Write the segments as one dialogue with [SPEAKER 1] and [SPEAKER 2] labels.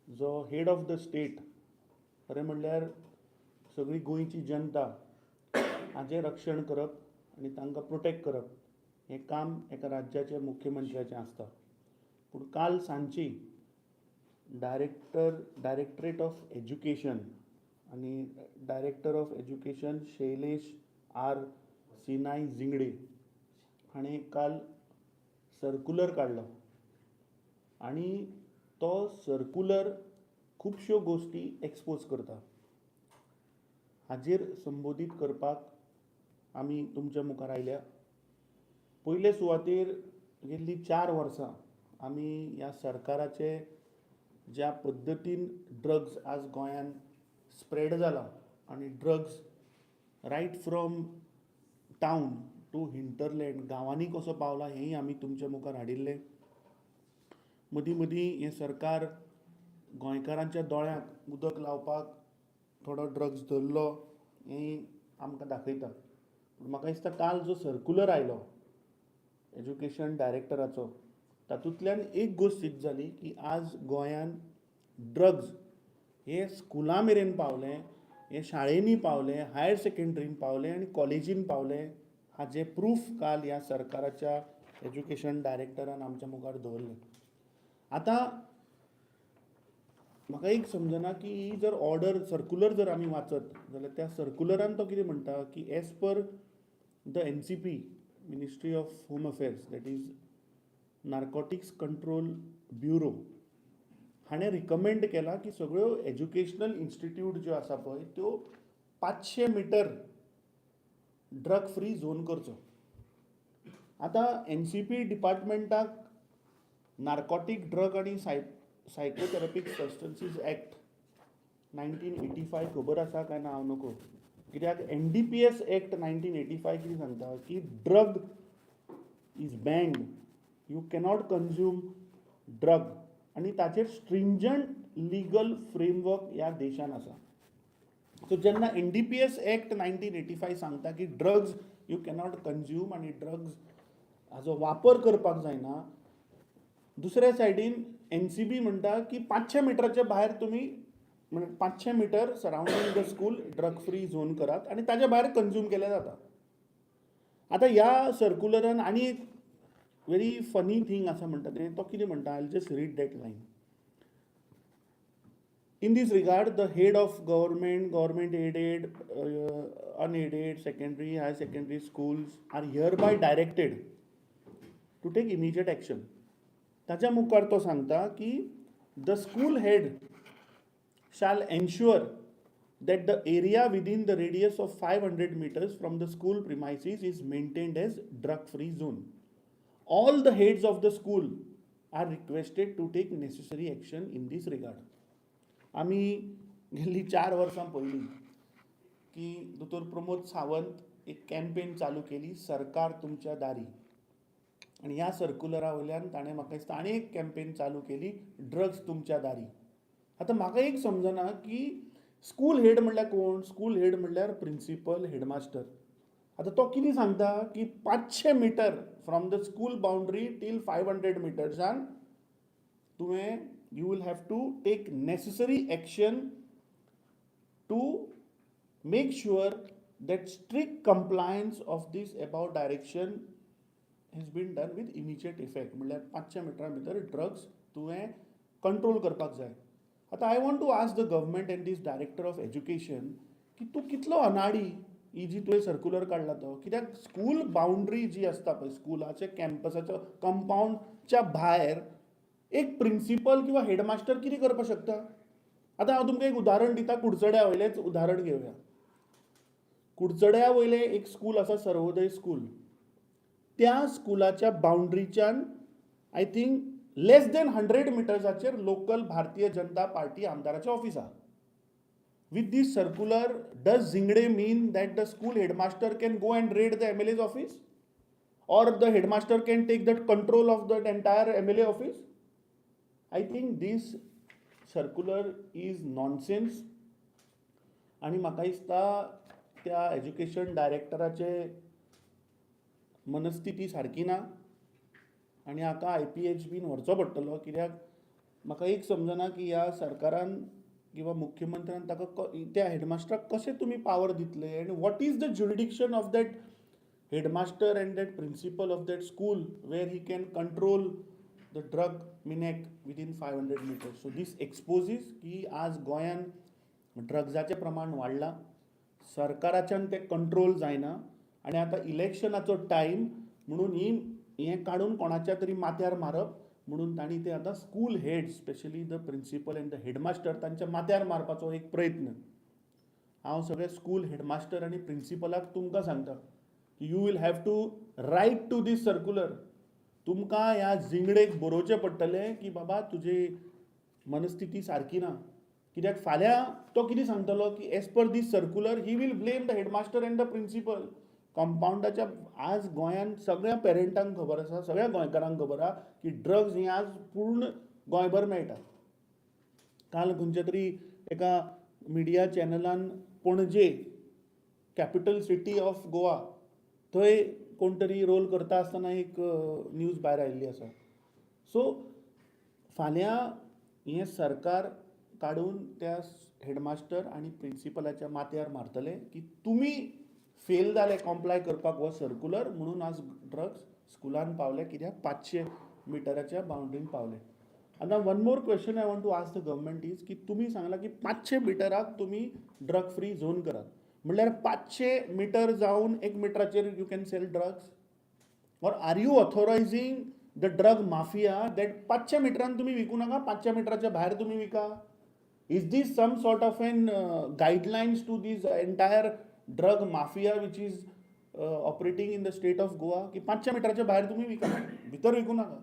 [SPEAKER 1] जो head of the state, खरें म्हणल्यार सगळी गोंयची जनता हाजें रक्षण करप आनी तांकां प्रोटेक्ट करप हें काम एका राज्याच्या मुख्यमंत्र्याचें आसता. पूण काल सांजची डायरेक्टरेट ऑफ एज्युकेशन आनी director of education Shailesh R Sinai Zhingde हाणें काल सर्कुलर काडलो आनी तो सर्कुलर खुबश्यो गोश्टी एक्सपोज करता. हाजेर संबोधीत करपाक आमी तुमच्या मुखार आयल्या. पयले सुवातेर गेल्लीं 4 वर्सां आमी ह्या सरकाराचे ज्या पद्दतीन ड्रग्स आज गोंयांत स्प्रेड जाला आनी drugs right from town to hinterland, गांवांनी कसो पावला हेंय आमी तुमच्या मुखार हाडिल्लें. मदीं मदीं हें सरकार गोंयकारांच्या दोळ्यांक उदक लावपाक थोडो ड्रग्स धरलो हेंय आमकां दाखयता. पूण म्हाका दिसता काल जो सर्कुलर आयलो एज्युकेशन डायरेक्टराचो, तातूंतल्यान एक गोश्ट सिद्ध जाली की आज गोंयांत ड्रग्स हे स्कुलां मेरेन पावलें, हे शाळेंनी पावलें, हायर सेकेंडरीन पावलें आनी कॉलेजीन पावलें. हाजें प्रूफ काल ह्या सरकाराच्या एज्युकेशन डायरेक्टरान आमच्या मुखार दवरलें. आतां म्हाका एक समजना की ही जर ऑर्डर, सर्कुलर जर आमी वाचत जाल्यार त्या सर्कुलरान तो कितें म्हणटा की as per the NCB, Ministry of Home Affairs, that is Narcotics Control Bureau, हाणें रिकमेंड केलां की सगळ्यो एज्युकेशनल इन्स्टिट्यूट ज्यो आसा पळय, त्यो 500 मिटर ड्रग फ्री झोन करचो. आतां एनसीबी डिपार्टमेंटाक नार्कोटीक ड्रग आनी Psychotropic Substances Act 1985 खबर आसा काय ना हांव नकळो, कित्याक NDPS Act 1985 कितें सांगता की drug is banned, you cannot consume drug आनी ताचेर स्ट्रिंजंट लिगल फ्रेमवर्क ह्या देशान आसा. सो जेन्ना NDPS Act 1985 सांगता की ड्रग्स you cannot consume आनी ड्रग्स हाजो वापर करपाक जायना, दुसऱ्या सायडीन एनसीबी म्हणटा की 500 मिटराच्या भायर तुमी, म्हणजे 500 metre surrounding the school drug free zone करात आनी ताच्या भायर कन्ज्यूम केल्यार जाता. आतां ह्या सर्कुलरान आनी एक व्हेरी फनी थींग आसा म्हणटा तें. तो कितें म्हणटा, I just read that line. In this regard, the head of government, government aided, unaided, secondary, higher secondary schools are hereby directed to take immediate action. ताच्या मुखार तो सांगता की the school head shall ensure that the area within the radius of 500 meters from the school premises is maintained as drug free zone. All the heads of the school are requested to take necessary action in this regard. आमी गेल्ली 4 वर्सां पयलीं की दोतोर प्रमोद सावंत एक campaign चालू केली, सरकार तुमच्या दारी, आनी ह्या सर्कुलरा वयल्यान ताणें म्हाका दिसता आनी एक कॅम्पेन चालू केली, ड्रग्स तुमच्या दारी. आतां म्हाका एक समजना की स्कूल हेड म्हणल्यार कोण? स्कूल हेड म्हणल्यार प्रिंसिपल, हेडमास्टर. आतां तो कितें सांगता की 500 metre from the school boundary till 500 मिटर्सान तुवें you will have to take necessary action to make sure that strict compliance of this above direction has been done with immediate effect. म्हणल्यार 500 मिटरां भितर drugs तुवें control करपाक जाय. आतां I want to ask the government and this director of education की तूं कितलो अनाडी, ही जी तुवें सर्कुलर काडला तो. कित्याक स्कूल बाउंड्री जी आसता पळय, स्कुलाच्या कॅम्पसाच्या कंपाउंडच्या भायर एक प्रिंसिपल किंवा हेडमास्टर कितें करपाक शकता? आतां हांव तुमकां एक उदाहरण दिता. कुडचड्या वयलेंच उदाहरण घेवया. कुडचड्या वयलें एक स्कूल आसा, सर्वोदय स्कूल. त्या स्कुलाच्या बाउंड्रीच्यान I think less than 100 मिटर्साचेर local Bharatiya Janata party आमदाराचें office आहा. With this circular, does Zingde mean that the school headmaster can go and raid the MLA's office? Or the headmaster can take that control of that entire MLA office? I think this circular is nonsense. आनी म्हाका दिसता त्या education डायरेक्टराचे मनस्थिती सारकी ना आनी हाका I P H बीन व्हरचो पडटलो, कित्याक म्हाका एक समजना की ह्या सरकारान किंवा मुख्यमंत्र्यान ताका त्या हेडमास्टराक कशें तुमी पावर दितले आनी what is the jurisdiction of that headmaster and that principal of that school where he can control the drug menace within 500 meters? So this exposes की आज गोंयान ड्रग्साचें प्रमाण वाडलां, सरकाराच्यान तें कंट्रोल जायना आनी आतां इलेक्शनाचो टायम म्हणून ही हें काडून कोणाच्या तरी माथ्यार मारप म्हणून तांणी ते आतां school head, specially the principal and the headmaster, तांच्या माथ्यार मारपाचो एक प्रयत्न. हांव सगळे स्कूल हेडमास्टर आनी प्रिंसिपलाक तुमकां सांगता की you will have to write to this circular. तुमकां ह्या जिंगडेक बरोवचें पडटलें की बाबा, तुजी मनस्थिती सारकी ना. कित्याक फाल्यां तो कितें सांगतलो की as per this circular, he will blame the headmaster and the principal. कंपावंडाच्या आज गोंयांत सगळ्या पेरंटांक खबर आसा, सगळ्या गोंयकारांक खबर आसा की ड्रग्स ही आज पूर्ण गोंयभर मेळटा. काल खंयच्या तरी एका मिडिया चॅनलान Panaji, capital city of Goa, थंय कोण तरी रोल करता आसतना एक न्यूज भायर आयिल्ली आसा. सो फाल्यां हें सरकार काडून त्या हेडमास्टर आनी प्रिंसिपलाच्या माथ्यार मारतले की तुमी फेल जाले कॉम्प्लाय करपाक हो सर्कुलर, म्हणून आज ड्रग्स स्कुलान पावले, कित्याक 500 मिटराच्या बाउंड्रीन पावले. आतां one more question I want to ask the government is की तुमी सांगलां की 500 मिटराक तुमी ड्रग फ्री झोन करात, म्हणल्यार 500 मिटर जावन एक मिटराचेर you can sell drugs, or are you authorizing the drug mafia that 500 मिटरान तुमी विकू नाका, 500 मिटराच्या भायर तुमी विका? Is this some sort of an guidelines to this entire drug mafia which is operating in the state of Goa की 500 मिटराच्या भायर तुमी विका, भितर विकू नाका?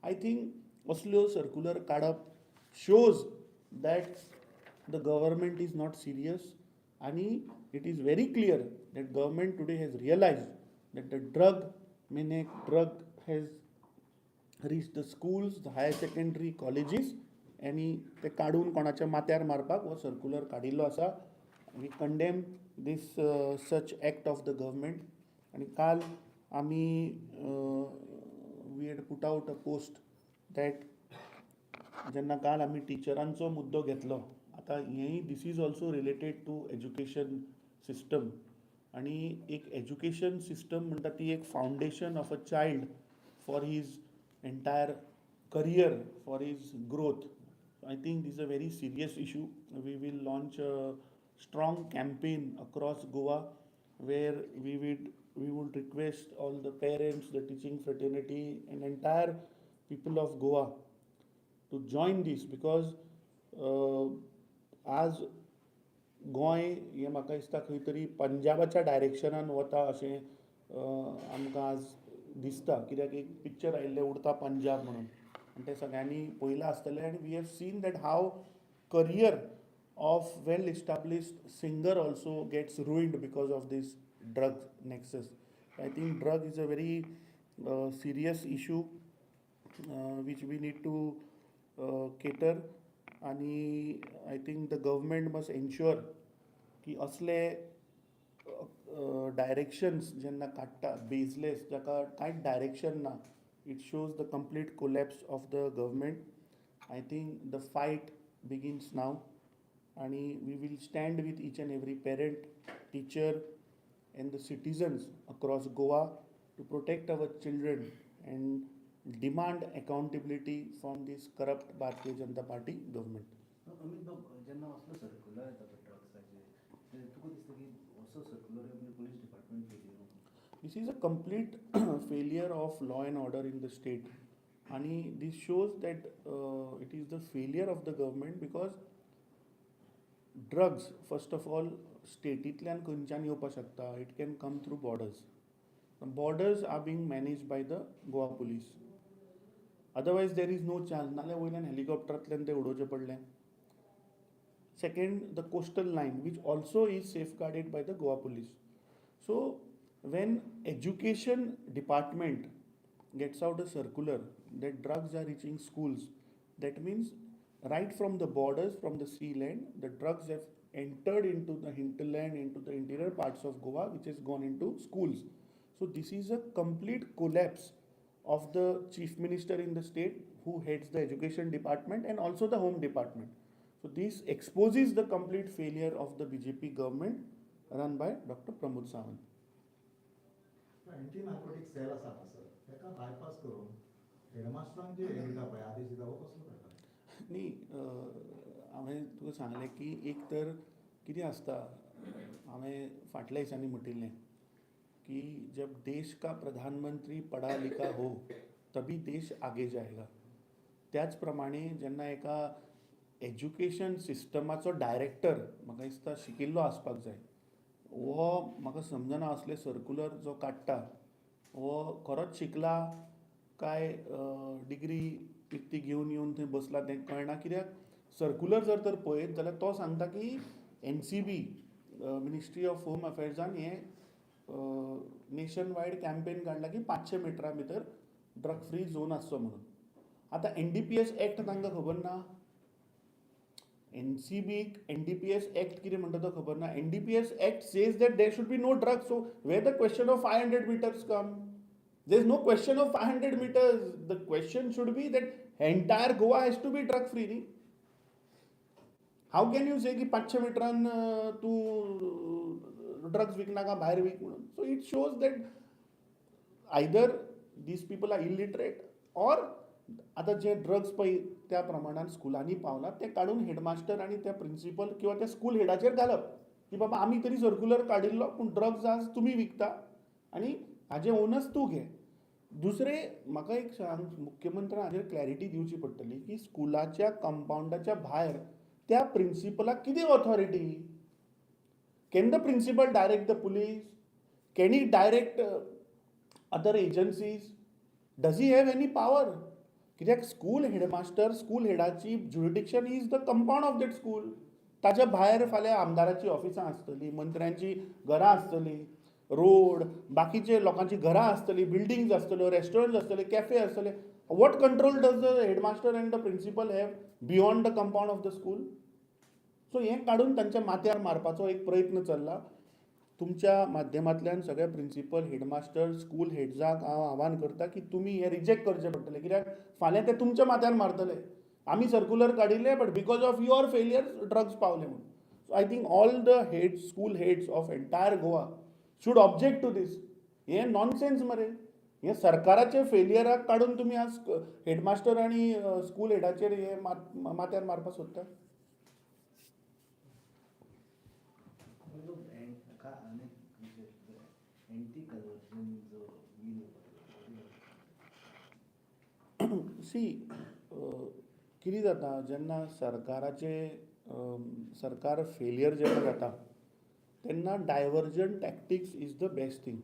[SPEAKER 1] I think असल्यो सर्कुलर काडप shows that the government is not serious आणि it is very clear that government today has realize that the drug menace, drug has reach the schools, the higher secondary colleges आनी ते काडून कोणाच्या माथ्यार मारपाक हो सर्कुलर काडिल्लो आसा. We condemn this such act of the government. आनी काल आमी we had put out a post that जेन्ना काल आमी टिचरांचो मुद्दो घेतलो, आतां हेंय this is also related to education system. आनी एक एज्युकेशन सिस्टम म्हणटा ती एक foundation of a child for his entire career, for his growth. I think this a very serious issue. We will launch a strong campaign across Goa where we would request all the parents, the teaching fraternity, and entire people of Goa to join this because आज गोंय हें म्हाका दिसता खंय तरी पंजाबाच्या डायरेक्शनान वता अशें आमकां आज दिसता, कित्याक एक पिक्चर आयिल्लें उडता पंजाब म्हणून आनी तें सगळ्यांनी पळयलां आसतलें. आनी we have seen that how career of well established singer also gets ruined because of this drug nexus. I think drug is a very serious issue which we need to cater. आणि I think the government must ensure की असले directions जेन्ना काडटा bezel-less, जाका कांयच direction ना, it shows the complete collapse of the government. I think the fight begins now आणि we will stand with each and every parent, teacher and the citizens across Goa to protect our children and demand accountability from this corrupt Bharatiya Janata Party government.
[SPEAKER 2] Amit बाब, जेन्ना असलो circular येता पळय ड्रग्साचे, ते तुका दिसता की असो सर्कुलर म्हणजे police department fail?
[SPEAKER 1] This is a complete failure of law and order in the state. And this shows that it is the failure of the government because drugs, first of all, स्टेटींतल्यान खंयच्यान येवपाक शकता? It can come through borders. Borders are being manage by the Goa Police, otherwise there is no chance. नाल्यार वयल्यान हेलिकॉप्टरांतल्यान तें उडोवचें पडलें. Second, the coastal line, which also is safeguarded by the Goa Police. So when education department gets out a circular that drugs are reaching schools, that means right from the borders, from the sea land, the drugs have entered into the hinterland, into the interior parts of Goa, which has gone into schools. So this is a complete collapse of the chief minister in the state. who heads the education department and also the home department. So this exposes the complete failure of the BJP government run by Doctor Pramod Sawant.
[SPEAKER 3] Anti narcotic cell आसा हांगासर, ताका bypass करून हेडमास्टरांक जे हें दिता पळय, आदेश दिता, हो कसलो प्रकार?
[SPEAKER 1] न्ही, हांवें तुका सांगलें की एक तर कितें आसता, हांवें फाटल्या दिसांनी म्हटिल्लें की जब देश का प्रधानमंत्री पढ़ा लिखा हो तभी देश आगे जाएगा. त्याच प्रमाणे जेन्ना एका एज्युकेशन सिस्टमाचो डायरेक्टर, म्हाका दिसता, शिकिल्लो आसपाक जाय, हो म्हाका समजना असले सर्कुलर जो काडटा हो खरोच शिकला काय डिग्री विकती घेवन येवन थंय बसला तें कळना. कित्याक सर्कुलर जर तर पळयत जाल्यार तो सांगता की NCB, ministry of home अफेर्सान हें नेशन वायड कॅम्पेन काडला की 500 मिटरा भितर ड्रग फ्री झोन आसचो म्हणून. आतां एनडीपीएस एक्ट तांकां खबर ना? एनसीबीक एनडीपीएस एक्ट कितें म्हणटा तो खबर ना? NDPS Act says that there should be no drugs, so where the question of 500 meters come? There is no question of 500 meters. The question should be that entire Goa has to be drug free न्ही. हाव can you से की 500 मिटरान तूं drugs विकनाका, भायर week म्हणून? So it shows that either these people are illiterate or आतां जे drugs पळय त्या प्रमाणान स्कुलांनी पावला, ते काडून हेडमास्टर आनी त्या प्रिंसिपल किंवा त्या स्कूल हेडाचेर घालप की बाबा, आमी तरी सर्कुलर काडिल्लो, पूण ड्रग्स आज तुमी विकता आनी हाजें ओनस तूं घे. दुसरें, म्हाका एक सांग, मुख्यमंत्र्यान हाजेर क्लॅरिटी दिवची पडटली की स्कुलाच्या कंपावंडाच्या भायर त्या प्रिंसिपलाक कितें authority? Can the principal direct the police? Can he direct other agencies? Does he have any power? कित्याक स्कूल हेडमास्टर, स्कूल हेडाची jurisdiction is the compound of that school. ताच्या भायर फाल्यां आमदाराची ऑफिसां आसतलीं, मंत्र्यांची घरां आसतलीं, रोड, बाकीचे लोकांची घरां आसतलीं, बिल्डिंग्स आसतल्यो, रेस्टॉरंट्स आसतले, कॅफे आसतले. What control does the headmaster and the principal have beyond the compound of the school? So हें काडून तांच्या माथ्यार मारपाचो एक प्रयत्न चल्ला. तुमच्या माध्यमांतल्यान सगळे प्रिंसिपल, हेडमास्टर, स्कूल हेड्साक हांव आव्हान करता की तुमी हें रिजेक्ट करचें पडटलें, कित्याक फाल्यां ते तुमच्या माथ्यार मारतले, आमी सर्कुलर काडिल्ले, but because of your failure drugs पावले म्हणून. So I think all the heads, school heads of entire Goa should object to this. हें नॉनसेन्स मरे. हें सरकाराचे फेलियराक काडून तुमी आज हेडमास्टर आनी स्कूल हेडाचेर हे माथ्यार मारपाक सोदता.
[SPEAKER 2] आनी एंटी कन्वर्जन जो बील?
[SPEAKER 1] सी, कितें जाता, जेन्ना सरकाराचे सरकार फेलियर जेन्ना जाता तेन्ना diversion tactics is the best thing.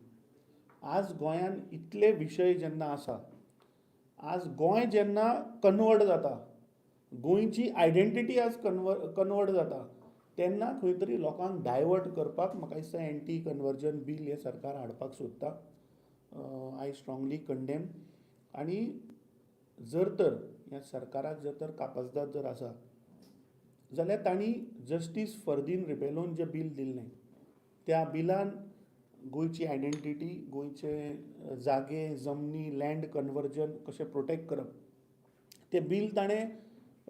[SPEAKER 1] आज गोंयान इतले विशय जेन्ना आसा, आज गोंय जेन्ना कन्वर्ट जाता, गोंयची आयडेंटिटी आज कन्वर्ट जाता, तेन्ना खंय तरी लोकांक डायवर्ट करपाक म्हाका दिसता एंटी कन्वर्जन बील हें सरकार हाडपाक सोदता. I strongly condemn. आनी जर तर ह्या सरकाराक जर तर कापजदाद जर आसा जाल्यार तांणी जस्टीस फर्दीन रिबेलोन जें बील दिल्लें, त्या बिलान गोंयची आयडेंटिटी, गोंयचे जागे, जमनी, लँड कन्वर्जन कशें प्रोटेक्ट करप, तें बील ताणें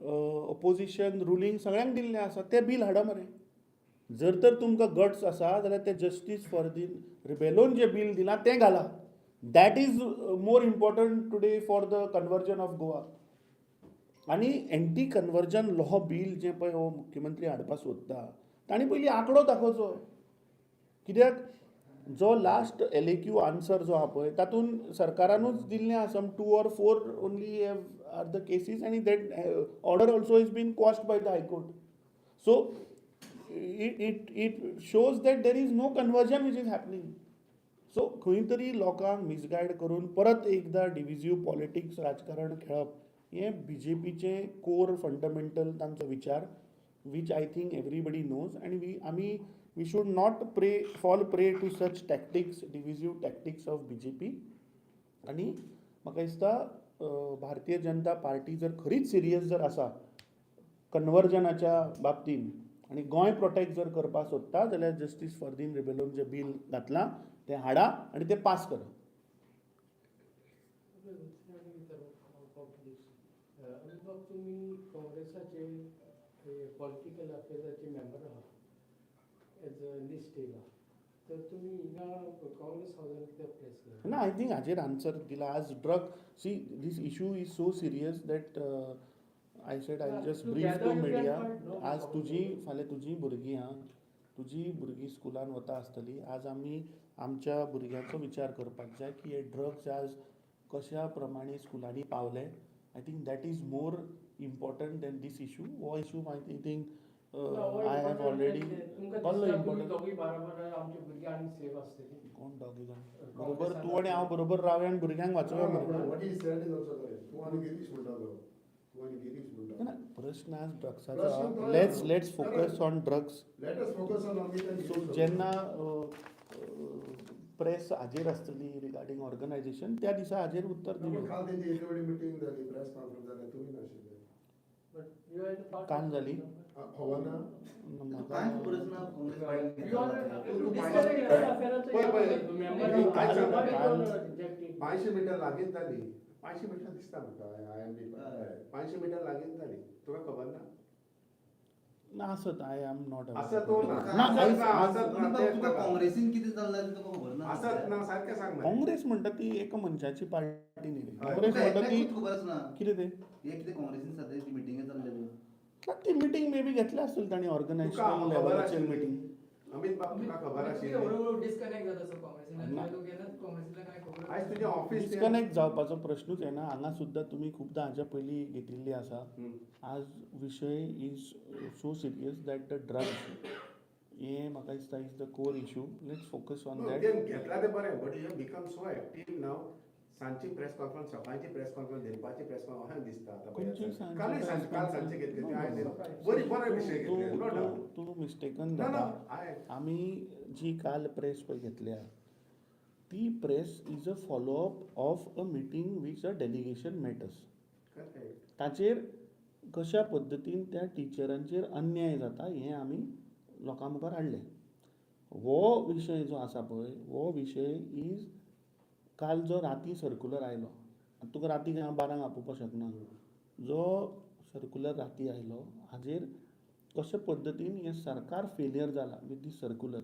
[SPEAKER 1] ओपोजिशन, रुलींग सगळ्यांक दिल्लें आसा. तें बील हाडा मरे. जर तर तुमकां गट्स आसा जाल्यार तें जस्टीस फर्दीन रिबेलोन जें बील दिलां तें घाला. That is more important today for the conversion of Goa. आनी एंटी कन्वर्जन लॉ बील जें पळय हो मुख्यमंत्री हाडपाक सोदता, तांणी पयलीं आंकडो दाखोवचो. कित्याक जो लास्ट एलएक्यू आन्सर जो आहा पळय, तातूंत सरकारानूच दिल्लें आसा, some two or four only have are the cases आनी that order also is been quashed by the High Court. So it shows that there is no conversion which is happening. So खंय तरी लोकांक misguide करून परत एकदां डिविजीव politics, राजकारण खेळप हें बीजेपीचें कोर फंडामेंटल तांचो विचार, which I think everybody knows. आनी वी आमी we should not fall prey to such tactics, divisive tactics of BJP. आनी म्हाका दिसता भारतीय जनता पार्टी जर खरीच सिरियस जर आसा कन्वर्जनाच्या बाबतीन आनी गोंय प्रोटेक्ट जर करपाक सोदता जाल्यार जस्टीस फर्दीन रिबेलोन जें बील घातलां तें हाडा आनी तें पास करा.
[SPEAKER 4] Okay, we'll see how we about this. तुमी काँग्रेसाचे पॉलिटिकल अफेर्साचे मेंबर आहा, एज अ लिस्ट येयला, तर तुमी हिंगा काँग्रेस हावसान कित्याक प्रेस?
[SPEAKER 1] ना, I think हाजेर आन्सर दिला. आज drug, see, this issue is so serious that I said I just brief to media. आज तुजी, फाल्यां तुजी भुरगीं आहा, तुजी भुरगीं स्कुलान वता आसतली. आज आमी आमच्या भुरग्यांचो विचार करपाक जाय की हे ड्रग्स आज कशा प्रमाणे स्कुलांनी पावले. I think that is more important than this issue. हो issue I think I have already कळ्ळो इम्पॉर्टंट.
[SPEAKER 4] दोगूय बरोबर, आमची भुरगीं आनी सेफ आसतली.
[SPEAKER 1] कोण दोगी जाण बरोबर? तूं आनी हांव बरोबर रावया आनी भुरग्यांक वाचोवया मरे.
[SPEAKER 5] What he said is also correct. तूं आनी गिरीश म्हणटा तो, तूं आनी गिरीश म्हणटा.
[SPEAKER 1] ना, प्रश्न आज
[SPEAKER 5] प्रश्न
[SPEAKER 1] ड्रग्साचो.
[SPEAKER 5] तो
[SPEAKER 1] Let's focus on drugs.
[SPEAKER 5] Let us focus on Amit and
[SPEAKER 1] so
[SPEAKER 5] Girish.
[SPEAKER 1] जेन्ना प्रेस हाजेर आसतली रिगार्डींग ऑर्गनायझेशन, त्या दिसा हाजेर उत्तर
[SPEAKER 5] ना, पण
[SPEAKER 1] दिवया.
[SPEAKER 5] काल तेंची एदी व्हडली मिटींग जाली, प्रेस कॉन्फरन्स जाली, तुमी नाशिल्ले.
[SPEAKER 4] But you are part.
[SPEAKER 1] काल जाली?
[SPEAKER 5] हा, खबर ना.
[SPEAKER 1] म्हाका
[SPEAKER 2] कांय खबरच ना काँग्रेस पार्टी.
[SPEAKER 4] You are
[SPEAKER 6] पळय, पळय.
[SPEAKER 4] मेंबर.
[SPEAKER 6] 500 मिटर लागींच जाली, 500 मिटर दिसता म्हाका. I am बी 500 मिटर लागींच जाली, तुका खबर ना?
[SPEAKER 1] ना, आसत, I am not.
[SPEAKER 6] आसत तो ना.
[SPEAKER 1] ना,
[SPEAKER 6] आसत ना, आसत ना, तें
[SPEAKER 2] तुका काँग्रेसीन कितें चल्लां तें तुका खबर ना?
[SPEAKER 6] आसत ना, सारकें सांग मरे.
[SPEAKER 1] काँग्रेस म्हणटा ती एका मनशाची पार्टी न्ही रे.
[SPEAKER 6] हय.
[SPEAKER 1] काँग्रेस
[SPEAKER 2] तुका
[SPEAKER 1] म्हणटा ती
[SPEAKER 2] एकट्याकूच खबर आसना?
[SPEAKER 1] कितें तें?
[SPEAKER 2] हे कितें काँग्रेसीन सद्या जी मिटिंगे चल्लेल्यो?
[SPEAKER 1] ना, ती मिटींग मे बी घेतल्या आसतली तांणी
[SPEAKER 6] तुका
[SPEAKER 1] ऑर्गनायझेशनल
[SPEAKER 6] खबर
[SPEAKER 1] लेवलाचेर
[SPEAKER 6] आशिल्ली?
[SPEAKER 1] मिटींग.
[SPEAKER 6] अमित बाब, तुका खबर आशिल्ली?
[SPEAKER 7] हळूहळू डिस्कनेक्ट जाता सो काँग्रेसीन.
[SPEAKER 1] ना.
[SPEAKER 7] तूं गेला काँग्रेसीला, काय खबर?
[SPEAKER 6] आयज तुजें ऑफिस
[SPEAKER 1] डिस्कनेक्ट जावपाचो प्रश्नूच येना. हांगा सुद्दां तुमी खुबदां हाच्या पयलीं घेतिल्ली आसा. आज विशय is so serious that the drugs हे म्हाका दिसता is the core issue. Let's focus on that.
[SPEAKER 6] तें घेतला तें बरें, but you become so active now. सांजची प्रेस कॉन्फरन्स, सकाळची प्रेस कॉन्फरन्स, दनपारची प्रेस कॉन्फरन्स, अशें दिसता आतां.
[SPEAKER 1] खंयची सांजची
[SPEAKER 6] कालूय
[SPEAKER 1] press
[SPEAKER 6] सांज, काल सांजची घेतली ती, आयज
[SPEAKER 1] conference?
[SPEAKER 6] बरी, बरे विशय घेतले, नो डावट.
[SPEAKER 1] तूं मिस्टेकन
[SPEAKER 6] ना,
[SPEAKER 1] जाता.
[SPEAKER 6] ना, I
[SPEAKER 1] आमी जी काल प्रेस पळय घेतल्या ती press is a follow-up of a meeting which a delegation met us.
[SPEAKER 6] Correct.
[SPEAKER 1] ताचेर कशा पद्दतीन त्या टिचरांचेर अन्याय जाता हें आमी लोकां मुखार हाडलें. हो विशय जो आसा पळय, हो विशय is काल जो राती सर्कुलर आयलो, आतां तुका राती हांव 12ंक आपोवपाक शकना, जो सर्कुलर राती आयलो हाजेर कशे पद्दतीन हें सरकार फेलियर जाला विथ दीस सर्कुलर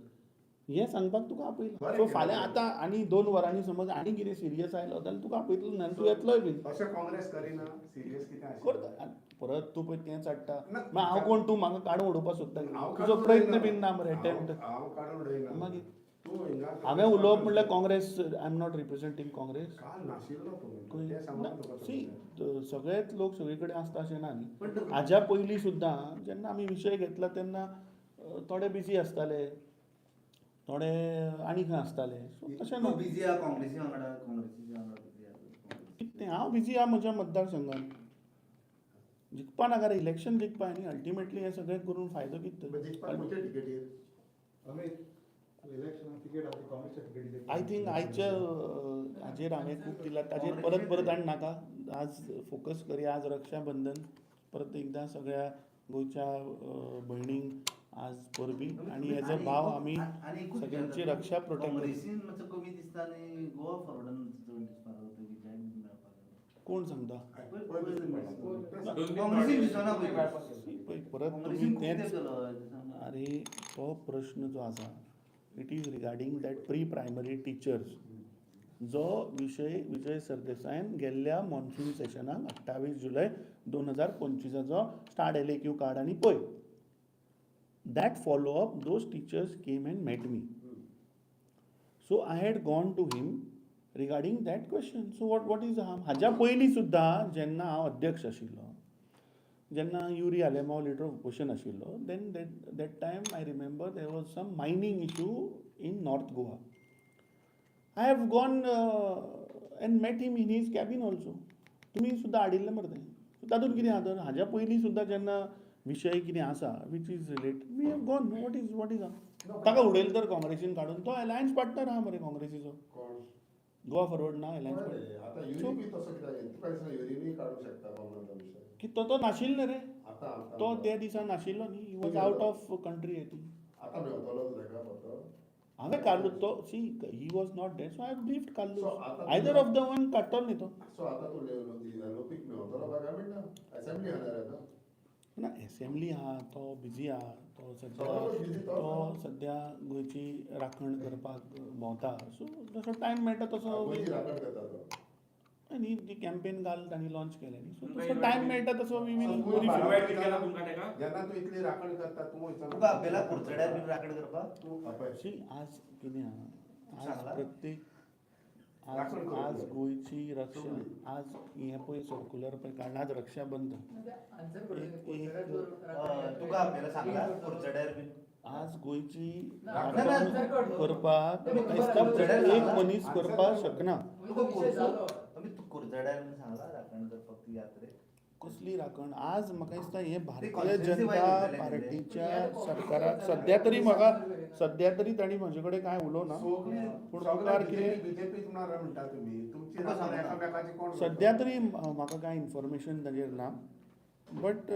[SPEAKER 1] हें सांगपाक तुका आपयला.
[SPEAKER 6] बरें
[SPEAKER 1] सो
[SPEAKER 6] केलें.
[SPEAKER 1] फाल्यां आतां आनी 2 वरांनी समज आनी कितें सिरियस आयलो जाल्यार तुका आपयतलो न्हय आनी तूं येतलोय बीन.
[SPEAKER 6] अशें काँग्रेस करिना सिरियस कितें आशिल्लें.
[SPEAKER 1] करता परत तूं पळय तेंच हाडटा.
[SPEAKER 6] ना.
[SPEAKER 1] मागीर हांव कोण? तूं म्हाका काडून उडोवपाक सोदता?
[SPEAKER 6] हांव
[SPEAKER 1] तुजो
[SPEAKER 6] काडून
[SPEAKER 1] प्रयत्न
[SPEAKER 6] उडयना.
[SPEAKER 1] बीन ना मरे, अटेम्प्ट.
[SPEAKER 6] हांव काडून उडयना.
[SPEAKER 1] मागीर?
[SPEAKER 6] तूं हिंगा.
[SPEAKER 1] हांवें उलोवप म्हणल्यार Congress, I am not representing Congress.
[SPEAKER 6] काल नाशिल्लो तूं, तें सांगून तुका.
[SPEAKER 1] सी, सगळेच लोक सगळे कडेन आसता अशें ना न्ही.
[SPEAKER 2] पण
[SPEAKER 1] हाज्या पयलीं सुद्दां जेन्ना आमी विशय घेतला तेन्ना थोडे बिजी आसताले, थोडे आनी खंय आसताले. सो तशें ना.
[SPEAKER 2] तूं बिजी आहा काँग्रेसी वांगडा, काँग्रेसीच्या वांगडा बिजी आहा.
[SPEAKER 1] कितें हांव बिजी आहा म्हज्या मतदारसंघात जिखपा नाका रे, इलेक्शन जिखपा न्ही. अल्टिमेटली हें सगळें करून फायदो कितें?
[SPEAKER 5] जिखपाक खंयचे टिकेटीर?
[SPEAKER 3] अमित, इलेक्शन तिकेट आसा काँग्रेसच्या तिकेटीचेर.
[SPEAKER 1] I think आयच्या हाजेर हांवें खूब दिला, ताजेर परत परत आनी नाका. आज फोकस करया. आज रक्षाबंधन, परत एकदां सगळ्या गोंयच्या भयणींक आज परबीं आनी एज अ भाव आमी
[SPEAKER 2] आनी एकूच
[SPEAKER 1] सगळ्यांची
[SPEAKER 2] विचारता,
[SPEAKER 1] रक्षा प्रोटेक्ट
[SPEAKER 2] काँग्रेसीन मातसो कमी दिसता आनी गोवा फॉरवर्डान चड दिसपाक लागता की जॉईन मेळपाक लागला.
[SPEAKER 1] कोण सांगता?
[SPEAKER 2] काँग्रेसीन दिसना पळय.
[SPEAKER 1] पळय, परत तुमी
[SPEAKER 2] काँग्रेसीन खूब
[SPEAKER 1] तेंच
[SPEAKER 2] तेंप जालो दिसना.
[SPEAKER 1] अरे, तो प्रश्न जो आसा, it is regarding that pre primary teachers, जो विशय विजय सरदेसायान गेल्ल्या मॉन्सून सेशनाक 28 जुलय 2025चो स्टार्ट LAQ काड आनी पळय. That follow up, those teachers came and met me, so I had gone to him regarding that question. So what is harm? हाज्या पयलीं सुद्दां जेन्ना हांव अध्यक्ष आशिल्लो, जेन्ना Yuri Alemao leader of opposition आशिल्लो, then that time I remember there was some mining issue in North Goa. I have gone and met him in his cabin also. तुमी सुद्दां हाडिल्लें मरे तें. सो तातूंत कितें आहा तर हाज्या पयलीं सुद्दां जेन्ना विशय कितें आसा which is relate, we have gone. What is ताका उडयलें तर काँग्रेसीन काडून? तो अलायन्स पार्टनर आहा मरे काँग्रेसीचो.
[SPEAKER 5] कोण?
[SPEAKER 1] गोवा फॉरवर्ड ना अलायन्स पार्टनर?
[SPEAKER 5] आता युरी तसो कित्याक? तुका दिसना युरीनूय काडूंक शकता बामणांचा विशय?
[SPEAKER 1] की तो तो नाशिल्लो रे.
[SPEAKER 5] आता आता
[SPEAKER 1] तो त्या दिसा नाशिल्लो न्ही, he was out of country, I think.
[SPEAKER 5] आता मेवतलो तूं ताका परतो?
[SPEAKER 1] हांवें कार्लूस तो, see, he was not there, so I briefed
[SPEAKER 5] So,
[SPEAKER 1] Carlos.
[SPEAKER 5] आता
[SPEAKER 1] आयदर ऑफ the one काडटलो न्ही तो.
[SPEAKER 5] सो आतां तूं एलोपीक मेवतलो काय म्हणटा, असेंब्ली जाणार आतां.
[SPEAKER 1] ना, एसेंब्ली आहा, तो बिजी आहा तो सध्या.
[SPEAKER 5] सगळो busy तो.
[SPEAKER 1] तो सध्या गोंयची राखण करपाक भोंवता, सो जसो टायम मेळटा तसो.
[SPEAKER 5] गोंयची राखण करता तो.
[SPEAKER 1] आनी ती कॅम्पेन काल तांणी लॉन्च केल्या न्ही, सो तसो टायम मेळटा तसो we will.
[SPEAKER 6] तूं
[SPEAKER 8] इन्वायट बी केला तुमकां तेका?
[SPEAKER 6] जेन्ना तूं इतली राखण करता, तूं वयचो
[SPEAKER 2] तुका आपयला कुडचड्यार बीन राखण करपाक?
[SPEAKER 6] तूं
[SPEAKER 5] आपय.
[SPEAKER 1] सी, आज कितें आहा, आज
[SPEAKER 2] सांगला?
[SPEAKER 1] प्रत्येक आज
[SPEAKER 6] राखण करूंक
[SPEAKER 1] आज
[SPEAKER 6] जाय.
[SPEAKER 1] गोंयची रक्षा, आज हें पळय सर्कुलर पळय काडलां, आज रक्षाबंधन.
[SPEAKER 7] आन्सर
[SPEAKER 2] तुका आपल्याला सांगला कुडचड्यार बीन?
[SPEAKER 1] आज गोंयची
[SPEAKER 7] ना,
[SPEAKER 1] राखण
[SPEAKER 7] ना, ना.
[SPEAKER 1] करपाक
[SPEAKER 7] ना,
[SPEAKER 1] म्हाका दिसता
[SPEAKER 2] ना,
[SPEAKER 1] एक मनीस करपाक शकना.
[SPEAKER 2] तुका
[SPEAKER 7] विशय जालो.
[SPEAKER 2] तू कुडचड्यार बीन सांगला राखण करपाक ती यात्रेक?
[SPEAKER 1] कसली राखण? आज म्हाका दिसता हें भारतीय
[SPEAKER 2] conspiracy
[SPEAKER 1] जनता
[SPEAKER 2] वायलेट जालें.
[SPEAKER 1] पार्टीच्या सरकाराक सद्या तरी, म्हाका सद्या तरी तांणी म्हजे कडेन कांय उलोवना.
[SPEAKER 6] सगळी
[SPEAKER 1] पूण मुखार कितें
[SPEAKER 6] बीजेपी म्हणटा तुमी, तुमची
[SPEAKER 2] तुका
[SPEAKER 6] राखण
[SPEAKER 2] सांगना.
[SPEAKER 6] एकामेकाची कोण करता?
[SPEAKER 1] सद्या तरी म्हाका कांय इन्फॉर्मेशन ताजेर ना, but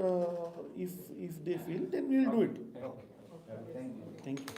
[SPEAKER 1] if they feel, then we'll do it.
[SPEAKER 2] Thank you.
[SPEAKER 1] Thank you.